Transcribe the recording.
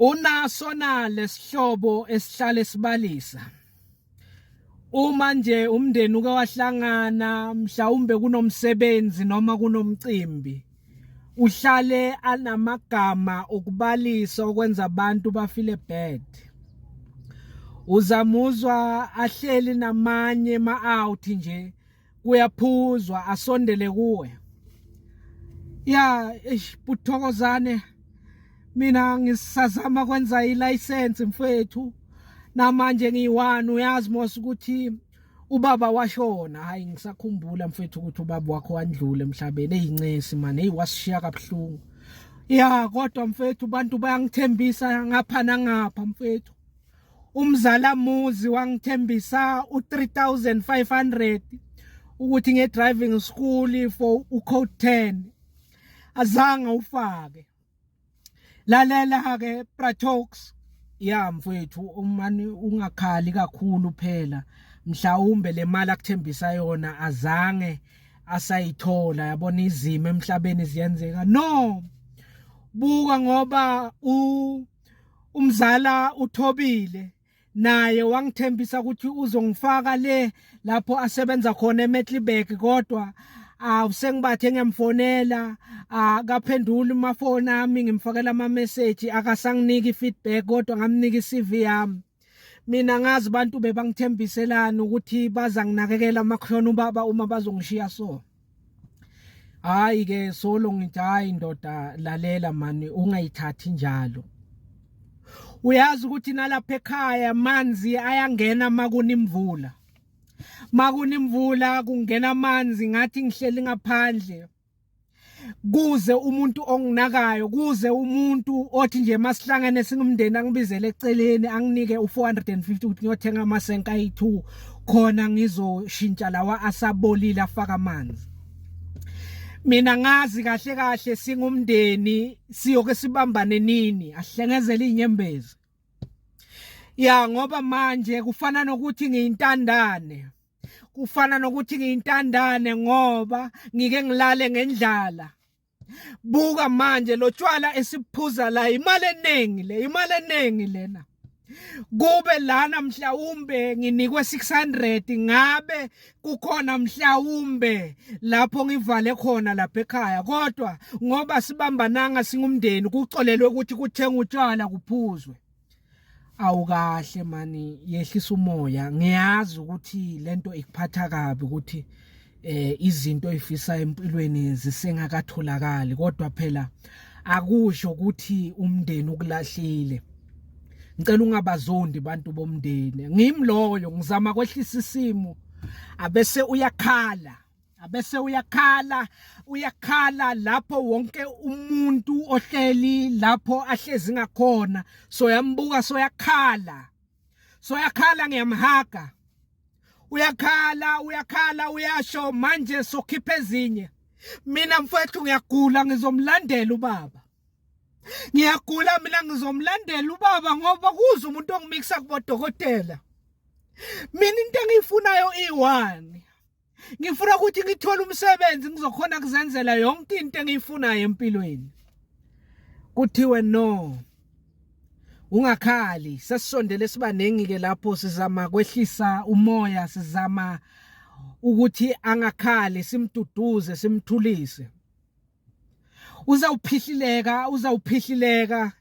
Unaso na lesihlobo esihlale sibalisa? Uma nje umndeni uke wahlangana mhlawumbe kunomsebenzi noma kunomcimbi uhlale anamagama okubalisa okwenza abantu bafile bad. Uzamuzwa ahleli namanye ma-out nje kuyaphuzwa asondele kuwe ya eish buthokozane mina ngisazama kwenza ilicense mfethu namanje ngiyi-one uyazi mos ukuthi ubaba washona hayi ngisakhumbula mfethu ukuthi ubaba wakho wandlula emhlabeni eyincesi man hey wasishiya kabuhlungu ya kodwa mfethu abantu bayangithembisa ngapha nangapha mfethu Umzala muzi wangithembisa u3500 ukuthi nge driving school for u code 10 azange ufake. Lalela ke Pratox ya mfowethu umani ungakhali kakhulu phela mhlawumbe le mali akuthembisa yona azange asayithola yabona izimo emhlabeni ziyenzeka no buka ngoba u umzala uthobile naye wangithembisa ukuthi uzongifaka le lapho asebenza khona eMettleburg kodwa awusengibathe ngiyamfonela akaphenduli amafoni ami ngimfakela ama message akasanginiki feedback kodwa ngamnika iCV yami mina ngazi abantu bebangithembiselana ukuthi bazanginakekela amakhona ubaba uma bazongishiya so hayi ke solo ngithi hayi ndoda lalela mani ungayithathi njalo uyazi ukuthi nalapha ekhaya amanzi ayangena makuna imvula makuna imvula kungena amanzi ngathi ngihleli ngaphandle kuze umuntu onginakayo kuze umuntu othi nje masihlangene singumndeni angibizele eceleni anginike u450 ukuthi ngiyothenga amasenka ayi2 khona ngizoshintsha lawa asabolile afaka amanzi mina ngazi kahle kahle singumndeni siyoke sibambane nini ahlengezele izinyembezi ya ngoba manje kufana nokuthi ngiyintandane kufana nokuthi ngiyintandane ngoba ngike ngilale ngendlala buka manje lo tshwala esiphuza la imali eningi le imali eningi lena kube lana mhlawumbe nginikwe 600 ngabe kukhona mhlawumbe lapho ngivale khona lapha ekhaya kodwa ngoba sibambananga singumndeni kuxolelwe ukuthi kuthengwe utshwala kuphuzwe awukahle mani yehlisa umoya ngiyazi ukuthi lento ikuphatha kabi ukuthi eh izinto oyifisa empilweni zisengakatholakali kodwa phela akusho ukuthi umndeni ukulahlile ngicela ungabazondi bantu bomndeni ngimloyo ngizama kwehlisa isimo abese uyakhala abese uyakhala uyakhala lapho wonke umuntu ohleli lapho ahlezi ngakhona soyambuka soyakhala soyakhala ngiyamhaga uyakhala uyakhala uyasho manje sokhipha ezinye mina mfowethu ngiyagula ngizomlandela ubaba ngiyagula mina ngizomlandela ubaba ngoba kuze umuntu ongimikisa kubodokotela mina into engiyifunayo iyi-one ngifuna ukuthi ngithole umsebenzi ngizokhona kuzenzela yonke into engiyifunayo empilweni kuthiwe no ungakhali sesisondele sibaningi ke lapho sizama kwehlisa umoya sizama ukuthi angakhali simduduze simthulise uzawuphihlileka uzawuphihlileka